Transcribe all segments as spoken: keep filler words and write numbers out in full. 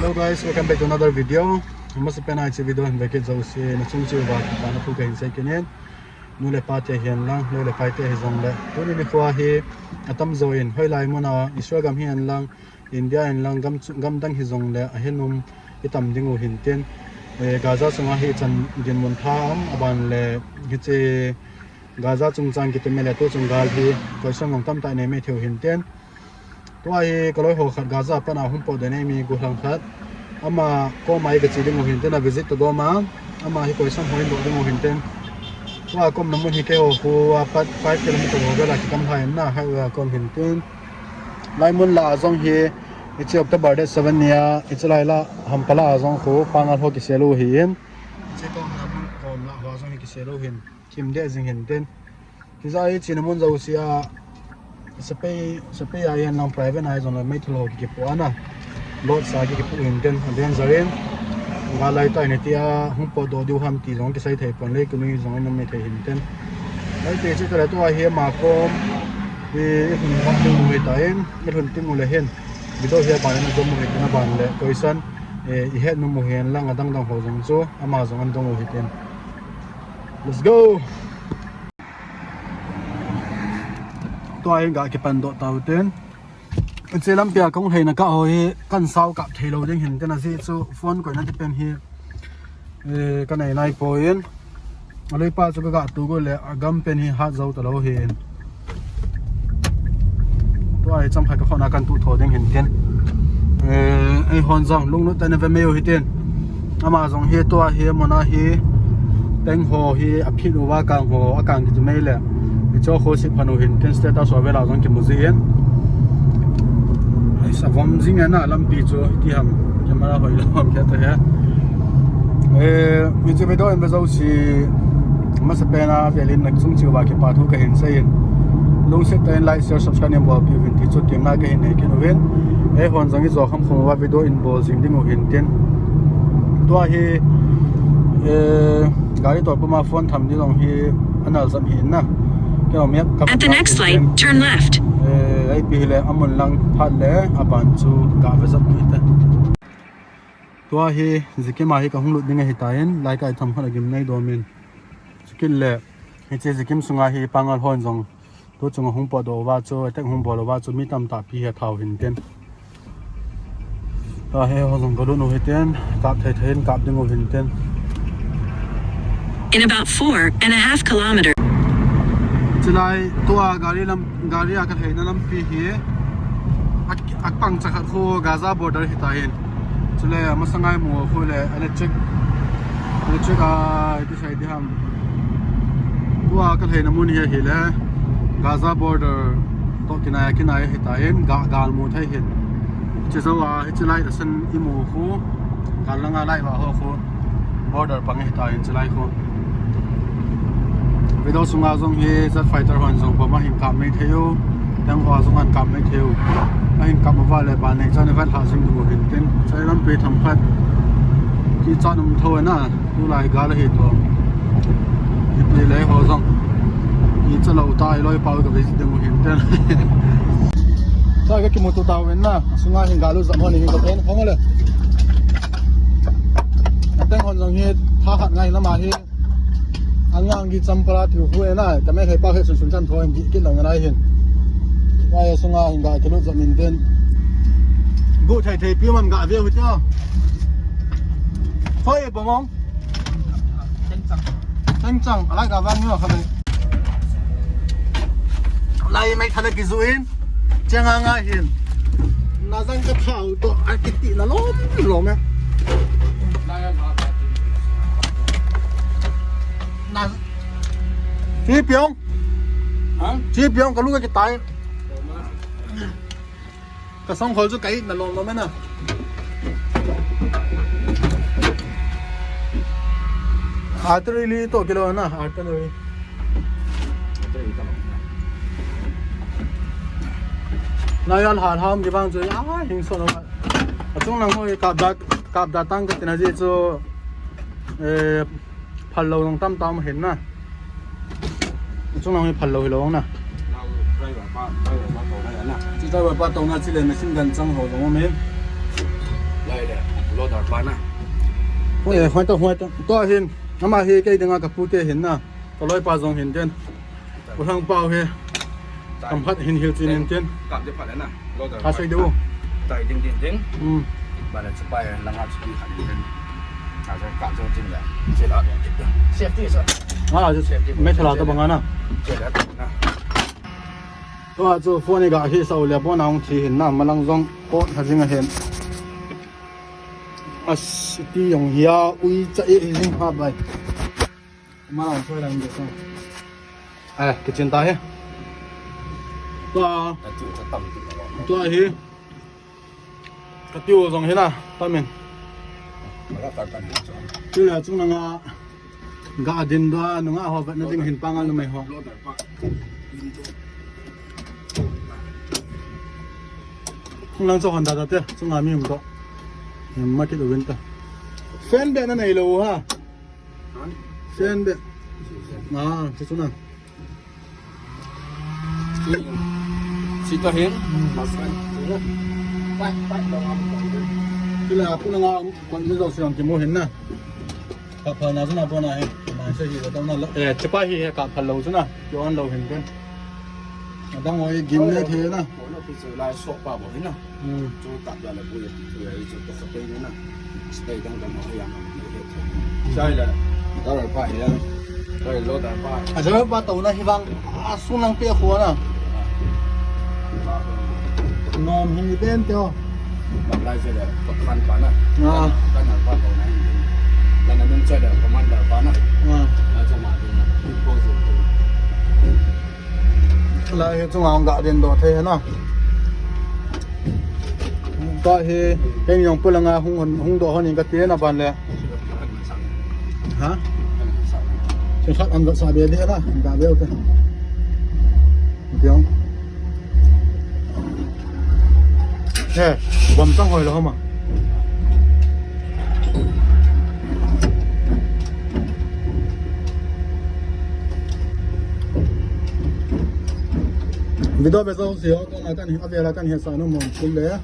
Hello guys, welcome back to another video. Masa pena hiche video hin vekit jouse nachung cheh uva kipana thu kahin sei kit in. Nu le pa te hihen lang, loi le pai te hijongle, tuni nikho hi atamjo in hoilai muna Israel gam hihen lang, India hihen lang, gam chu, gam dang hijongle ahin um itam diu hin tin. Eh, Gaza chunga hi ichan dinmun thah um, aban le hiche Gaza chungchang kiti mele tu chung gal hi koisan jong tamtah nei mai theiu hin tin. Tua hi kaloi ho khat Gaza pana hung potdoh nei mi gollhang khat. Ama koma hi kache diu hin tin, a visit to doma. Ama hi koisan hoi doh diu hin tin. Tua komna mun hi keiho khu apat five kilometer ho vela kikam lhai in na, highway a kom hin tin. Lai mun lah a jong hi, hiche October date seven nia, hiche lai lah, Hampala a jong khu, Pangal ho kisel u hi in. Hiche komna mun kom lah ho a jong hi kisel u hin. Kim deh jing hin tin. Hijeh a hi chena mun jouse a, Sapei, Sapei a hihen lang private a hijongle meithal ho kikipoh ana. Lot sa kikipoh hin tin, a danger in. Gal lai tah in tia hung potdoh diu ham ti jong kisei thei pon le, kunu jong in um mai thei hin tin. Lai te chu tale tua hi ama kom hi, i lhun ding u hitan, i lhun ding u le hin. Video hi aban in jom u hitin, aban le koisan, eh, ihet nom u hihen lang adang dang ho jong chu ama jong adong u hitin. Let's go. Tua hi ga kipan doh tau tin. Hiche lampi a kahung lhaina kah ho hi kan sao kap thei lou ding hin tin, ajeh chu phone koina ti pen hi, eh, kanei nai poi in. Aloi pa chu kaga tu go le agam pen hi hat jou talou hin. Tua hi chomkhat kakhona kan tu tho ding hin tin. Eh, eihon jong lunglut tah in ave mai u hitin. Ama jong hi tua hi muna hi teng ho hi aphin uva kang ho akang kiti mai le. Hicho kho sih phan u hin tin, status ho vela jong kimu ji in. Ai, sa vom jing e na lampi chu hiti ham. Camera hoi lou ham khe to he. Eh, hiche video in ve jouse masa pena velin nachung cheh uva kipa thu kahin sei in. Lungset tah in like, share, subscribe neibolpeh uvin ti chu temna kahin nei kit uvin. Eihon jong ijo khamkham uva video in bol jing diu hin tin. Tua hi, eh, gari tol puma phone tham ding jong hi anal jat hi in na. Keiho map ka At the next light, turn left. Eh, ipi hile amun lang phat le aban chu gave jat u hite. Tua hi Jikim a hi kahung lut ding ahitan, lai kai themkhat agim nei dom in. Chukit le, hiche Jikim sunga hi Pangal hon jong tu chunga hung potdoh uva chu, attack hung bol uva chu mi tamtah pi hi athau hin tin. Tua hi ho jong kalut u hitin, kap thei thei in kap ding u hin tin. In about four and a half kilometer. Chulai tua gari lam, gari a kalhaina lampi hi a, apang chakhat khu Gaza border hitan. Chule amasanga imu khu le electric, electric a iti sei ding ham. Tua kalhaina mun hi ahile Gaza border toh kinai a kinai hitan, ga, gal mu thei hin. Hiche jou a, hiche lai a san imu khu, gal langa lai va ho khu border pang hitan, hiche lai khu. Video sunga jong hi jet fighter hon jong bomb ahin kap mai thei u, tank ho jong ahin kap mai thei u. Ahin kap uva le ban nei chan ivet lha jing diu hin tin. Chai lampi themkhat kichat um tho e na. Tulai gal ahi to. Ipi le ho jong. Icha lou ta, iloi pau ka visit ding u hin tin. Sa ka kimuto tauvin na. Sunga hin gal u jam hon hi ka pen. Hong le. Ateng hon jong hi tha hat ngai lama hi. Angang ki champara tiu hu e na. Ka me thei pau he sun sun chan tho hin ki, ki long ngai hin. Wa ya sunga hin ga kilut jam in tin. Gu thei thei pi man ga ve hu tio. Hoi, bomong. Tengchang. Tengchang, alai ka vang nyo khabe. Lai mai thale kizu in. Chang anga hin. Na jang ka thau to, a kiti na lom, lom e. Na. Chi piong. Ha? Chi piong ka lu ka kitai. Ka song khol chu ka it na lom lom e na. Artillery li to kilo na, artillery. Na yan hal ham ki bang chu, ah, hing so no. Achung lang hoi kap da, kap da tang ka tina ji chu, eh, Phal lou jong tam tam hin na. Chung lang hi phal lou hi lou na. Driver pa, driver pa to na ya na. Chu driver pa to na chule machine gun chang ho jong um in. Lai le, loader pa na. Hoi, hoi ta, hoi ta. Tua hin, ama hi kei dinga ka pute hin na. Ka loipa jong hin tin. Pu Thangpau hi. Kam khat hin hil chin hin tin. Kap de pha le na. Loader pa. Ka sei de u. Tai ding ding ding. Hmm. Ba le chu pa langa chu khat hin tin. Ka jo ka jo chin le. Che la. Safety sa. Ah, just safety. Me thala ta banga na. Che la na. Tua chu phone ga hi sa u le pon a hung thi hin na, malang jong pot ha jing a hin. As ti jong hia ui cha e jing ha bai. Malang phone lang de sa. Eh, kitchen ta he. Tua. Tua hi. Ka tiu jong hi na, tamin. Tule chung nanga ga din doh a, nunga ho vetna ding hin pangal numei ho. Chung lang chu hon da da te, chunga mi um to. Market u vin ta. Fan be na nei lou ha. Fan be. Ah, chu chu na. Sita hin. Mas kan. Pai, pai, lo ngam. Tule a pu nanga kon jo siang kimu hin na. Ka phalna chu na pona hin. Ma se hi lo tong na lo. Eh, chepa hi he ka phal lo chu na. Yo an lo hin ken. Adang oi gim le the na. Ko no pi chu lai so pa bo hin na. Hmm. Chu ta ya le bu ye ti chu ya chu to sa pe ni na. Stay dang dang ho ya. Sai la. Driver pa hi ya. Sai loader pa. A driver pa to na hi vang a sung lang pe khu na. Nom hi den te o. Lai sai la. Kan pa na. Ah. Kan pa to na. Kan na min sai la commander pa na. Ah. Na cha ma din na. Ko zo. Lai hi chunga hung ga den doh thei hi na. Tua hi, kei jong pu langa hung hon, hung doh hon in ka ti na ban le. Ha? Chu khat an sa be de la, ga be u te. Tiang. He, bom tang hoi lo ma. Video ve jouse ho, tuna kan hi, avela kan hetsah nom kum le.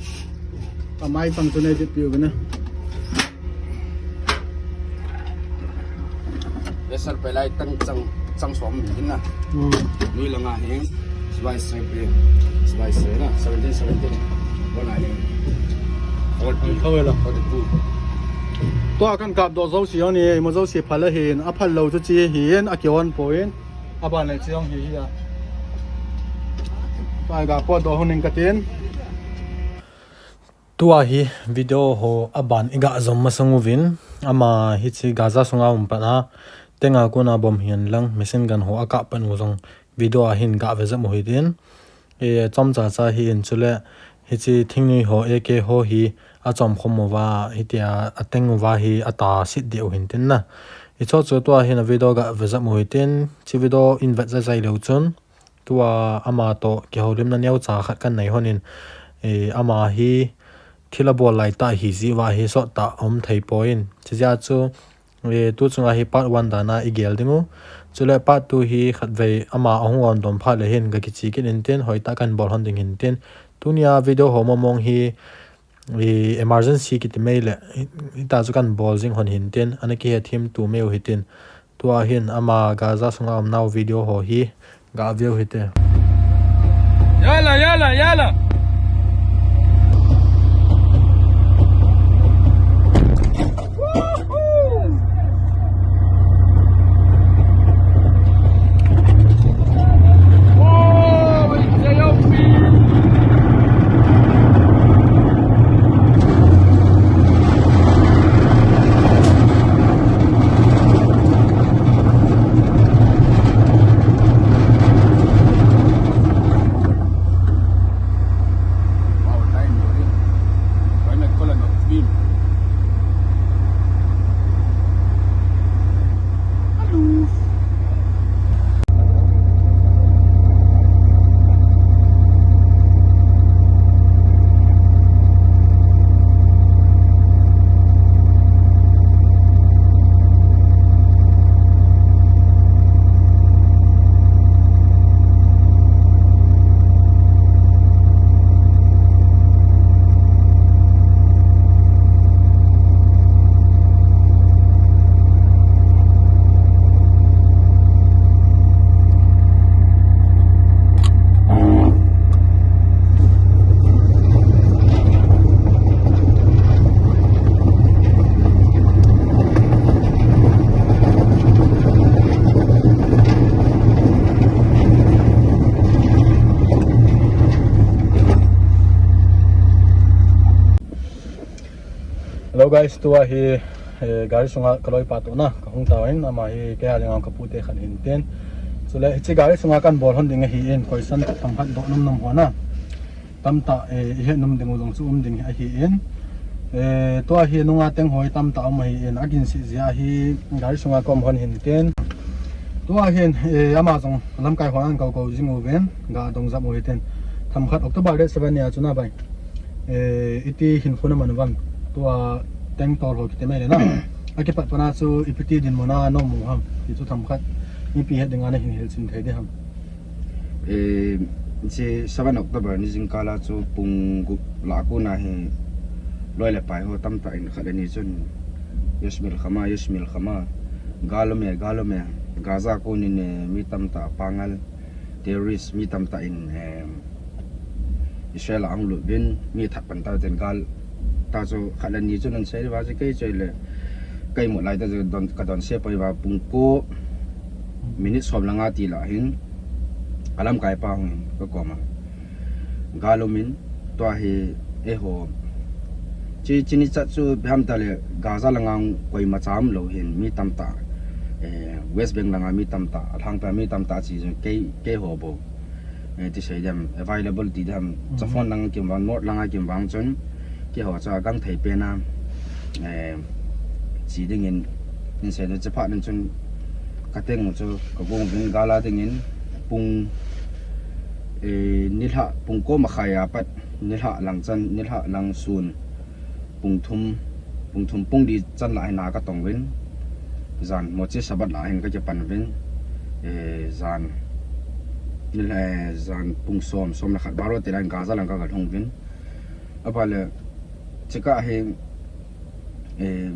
Ka mai tang chu nei dit piu vin na. Lesser pe lai tang chang, chang som min na. Hmm. Nui langa hi, sivai se pe, sivai se na, seventeen, seventeen. Bona hi. Forty. Ang kawela. Forty-two. Tua kan kap doh jouse ho ni, mo jouse phal ahin, aphal lou chu chi hin, akihon poi. Aban le chi hong hi hi a. Tua ga pot doh hon in ka tin. Tua hi video ho aban i ga jom masang uvin, ama hiche Gaza sunga um pat a, tenga kona bom hihen lang, machine gun ho akap pan u jong video a hin ga ve jep u hitin. E, chomcha cha hi in chule, hiche thingnoi ho, A K ho hi achom khom uva, hitia ateng uva hi ata sit deh u hin tin na. Hicho chu tua hin a video ga ve jep u hitin, hiche video in vet jai jai leu chun. Tua ama toh kihoulimna neocha khat kan nei hon in, eh, ama hi thil abol lai tah hi jeh uva hi sot tah um thei poi. Chujeh a chu, eh, tu chunga hi part one dan a i gel ding u. Chule part two hi khatvei ama ahung on dom phat le hin ka kiche kit in tin, hoitah kan bol hon ding hin tin. Tunia video ho mong mong hi, i emergency kiti mai le, i, ita chu kan bol jing hon hin tin, ana kihethem tu mai u hitin. Tua hin ama Gaza sunga umnau video ho hi ga ve u hite. Yala, yala, yala. Hello guys, tua hi eh, gari sunga ka loipa toh na ka hung tau in, ama hi kei a dinga ka pute khat hin tin. Chule hiche gari sunga kan bol hon ding ahi in, koisan themkhat doh nom nom ho na. Tamtah eh, i het nom ding u jong chu um ding ahi in. Eh, tua hi nunga teng ho hi tamtah um ahi in, a ginse jeh a hi gari sunga ka um hon hin tin. Tua hin eh, ama jong lamkai ho an kau kau jing uvin, ga dong jap u hi tin. Themkhat October date seven ni a chu na bai. Eh, iti hin khun a man uvam. Tua teng tol ho kiti mai le na. A kipat pana chu ipi ti dinmun a na um u ham. Ti chu themkhat mipi het dinga na hin hilchen thei ding ham. Eh, hiche seven October ni jingkal a chu pung gup lah a kon a hi loi le pai ho tamtah in khat le ni chun Yashmil Khama, Yashmil Khama. Gal um e, gal um e. Gaza kon in eh, mi tamtah pangal. Terrorist mi tamtah in eh, Israel a ahung lut uvin, mi that pan tau ten gal ta chu khat le ni chun an sei uva chu kei chu le ka imut lai tah chu don, ka don se poi uva pung ko minute som le nga ti lah hin a lamkai pa hung in ka koma gal um in tua hi eiho chi, chini chat chu ipi ham ti le Gaza langa koima cha um lou hin mi tamtah eh, West Bank langa mi tamtah, alhangpi a mi tamtah chi chu kei, keiho bou. Eh, ti sei dem, available ti dem, Mhm. Chapon langa kim vang, North langa kim vang chun, keiho chu a gangthei pen a, eh, chi dingin, in sei dem, chaphat in chun, ka teng u chu, ka gong uvin gal a dingin, pung, eh, nilhah, pung ko makhai a pat, nilhah lang chan, nilhah lang sun, pung thum, pung thum pung li chan lah hin a ka tong uvin. Jan, Moche Sabbath lah hin ka kipan uvin. Eh, jan, nil, eh, jan pung som, som le khat baro ti lah hin Gaza lang ka ga lhung uvin. Apat le, chika hi, eh,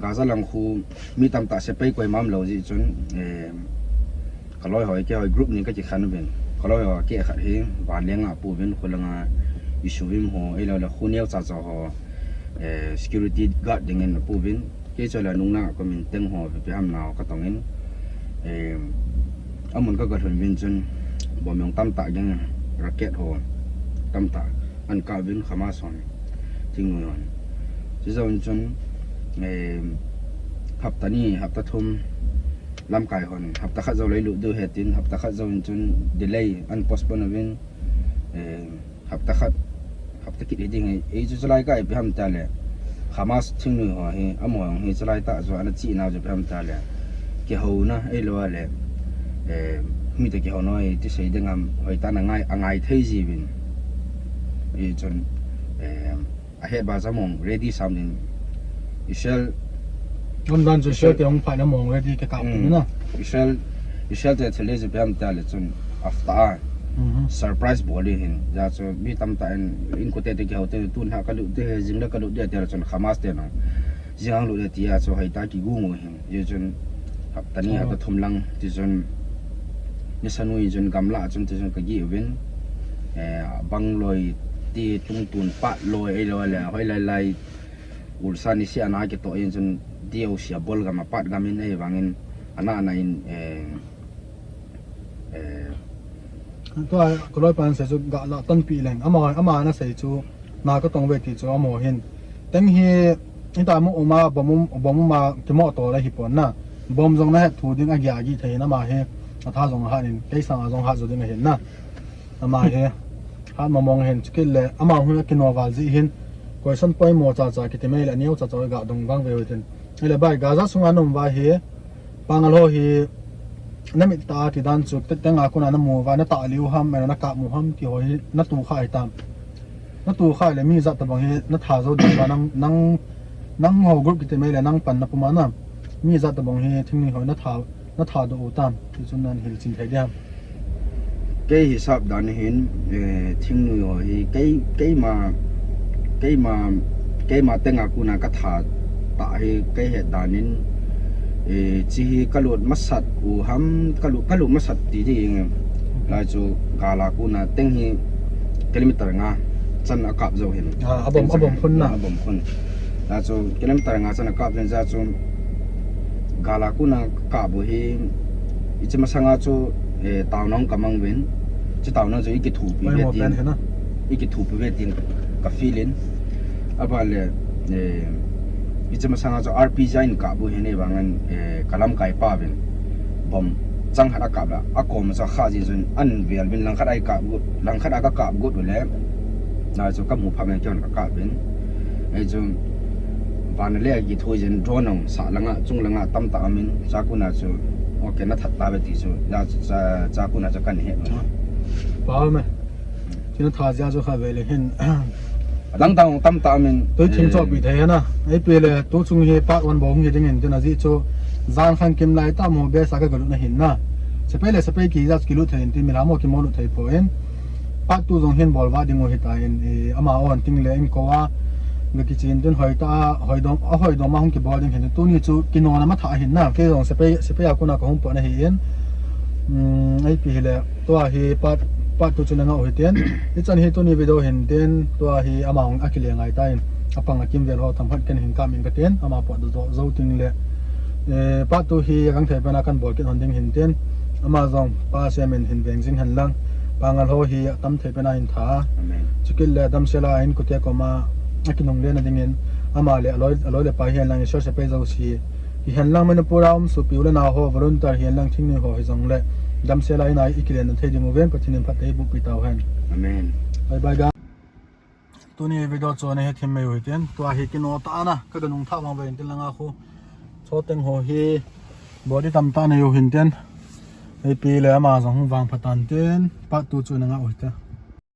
Gaza lang khu mi tamtah sepai koima um lou jeh chun, eh, ka loi ho, kei ho group ni ka kikhen uvin. Ka loi ho, kei khat hi, vanleng a pu uvin, khu langa Yeshuvim ho, ei lo le khu neo cha cha ho, eh, security guard dingin a pu uvin. Kei chu le nung na ka min teng ho, ipi ham nao ka tong in. Eh, amun ka ga lhun uvin chun, bomb jong tamtah ding, rocket ho, tamtah. An kap uvin Hamas hon, thingnoi hon. Chujouvin chun, eh, hapta ni, hapta thum, lamkai hon, hapta khat jou lei lut diu ahi tin, hapta khat jouvin chun delay, an postpone uvin, eh, hapta khat, hapta kit hi ding ahi, ei chu chulai kah ipi ham ti le, Hamas thingnoi ho hi, amaho jong hi chulai tah chu ana chihna chu ipi ham ti le, kihouna, ei lo a le, eh, mi toh kihouna hi, ti sei ding ham, hoitah in angai, angai thei jiuvin. Hichun, eh, ahet ba chu amahon ready sam in Israel. Umdan chu Israel te hung phat in amahon ready kikah uvin na. Israel, Israel te thil le chu ipi ham ti le chun after a Mhm. surprise bol ding ahin. Hijeh chun mi tamtah in inkote te kihou te tun ha ka lut ding ahi, jing le ka lut ding ahi ti le chun Hamas te jong jing a hung lut ding ahi ti a chu hoitah kigong u ahin. Hichun hapta ni, Oh. hapta thum lang, tichun, nisa noi chun gamlah a chun tichun ka geh uvin, eh, bang loi ti tungtun pat loi ei lo le, hoilai lai, ulsa niseh a na kitoh in chun, D O C a bol gam a pat gam in ei vangin, ana ana in, eh, eh, Tua ka loipan sei chu ga lah tanpi leng. Ama, ama na sei chu, na ka tong uve ti chu amaho hin. Teng hi, hita mo uma, bom um, bom uma, kimoh to le hi pon na. Bom jong na het thu ding a gia gi thei na ama hi. A tha jong hat in, kei sang a jong hat jo ding ahin na. Ama hi. Hat mong mong hin, chukit le, ama hun a kino val ji hin. Koisan poimo cha cha kiti mai le, neo cha cha ga dong vang ve u tin. Ele bai, Gaza sunga na um uva hi. Pangal ho hi, na mit tah a ti dan chu, te, tenga kona na mu uva, na tah liu ham, na kap mu ham, ti ho hi, na tu kha hi tam. Na tu kha le mi jat tabang hi, na tha jo ding uva, nang, nang, nang ho group kiti mai le, nang pan na puma na. Mi jat tabang hi, thingnoi ho, na tha, na tha doh u tam. Ti chun nan hilchen thei diam. Kei hisap dan hin, eh, thingnoi ho hi, kei, keima, keima, keima tenga kona ka tha tah hi, kei het dan in, eh, chi hi ka lut masat u ham, ka lut, ka lut masat ti ti ing. Lai chu gal a kona teng hi kilometer nga chan a kap jo hin. Ah, a bom, Teng a bom chan, khun na. a bom khun. Lai chu kilometer nga chan a kap hin ja chu gal a kona kap u hi, hiche masanga chu, eh, taona ka mang uvin. Hiche taona chu i kithupi Mai ve mo tin. pen he na. I kithupi ve tin ka feel in. Apat le, Eh, hiche masanga chu R P G a in kap u hi nei vangin, eh, ka lamkai pa vin bomb chang khat a kap la, a kom a chu kha ji chun an vel vin lang khat a i kap u, lang khat a ka kap got u le, na chu ka mu phat in keihon ka kap vin. Ei chu van le a kithu jin drone ong sa langa, chung langa tam ta amin, chakuna chu, okay, na that ta ve ti chu, na chu cha, chakuna chu kan he. Pau me. China tha jia chu kha ve le hin. Adang dang tam ta amin. Tui thing cho pi thei na. Ei pi le tu chung hi part one bou hi ding in tin a ji chu. Jan khan kim lai ta mo be sa ka galut na hin na. Sepai le sepai ki ja chu kilut thei in tin mi la mo ki mo lut thei po in. Part two jong hin bol va ding u hi ta in, eh, ama on ting le in ko a. Ga ki chin tin hoi ta, hoi dom, a hoi dom a hung ki bol ding hin. Tu ni chu ki no na ma tha hin na. Ke jong sepai, sepai a kuna ka hung po na hi in. Um, ei pi hi le. Tua hi part, part two chu na ngah u hi tin. Hichan hi tuni video hin tin. Tua hi ama hung a ki le ngai ta in. A pang a kim vel ho tam hat ken hin ka min ka tin. Ama pot do zo ting le. Eh, part two hi a gang thei pen a kan bol kit hon ding hin tin. Ama jong pa se min hin veng jing hen lang. Pa ngal ho hi a tam thei pen a hin tha. Amen. Chukit le dam se la in kute koma a ki nung le na ding in. Ama le aloi, aloi le pa hi hen lang i so se pe zo si. Hi hen lang Manipur a um su piu le na ho volunteer hi hen lang thing ni ho hi jong le. Dam se la in a i ki le na thei ding u ven Pathen in phat te bu pi tau hen. Amen. Bye bye ga. Tuni video chu na he thim mai u hi tin. Tua hi ki no ta na. Ka ga nung tha vang ve hin tin lang a khu. Cho teng ho hi. Body tam ta na u hin tin. Ei pi le ama jong hung vang phat tan tin. Part two chu na ngah u hi tin.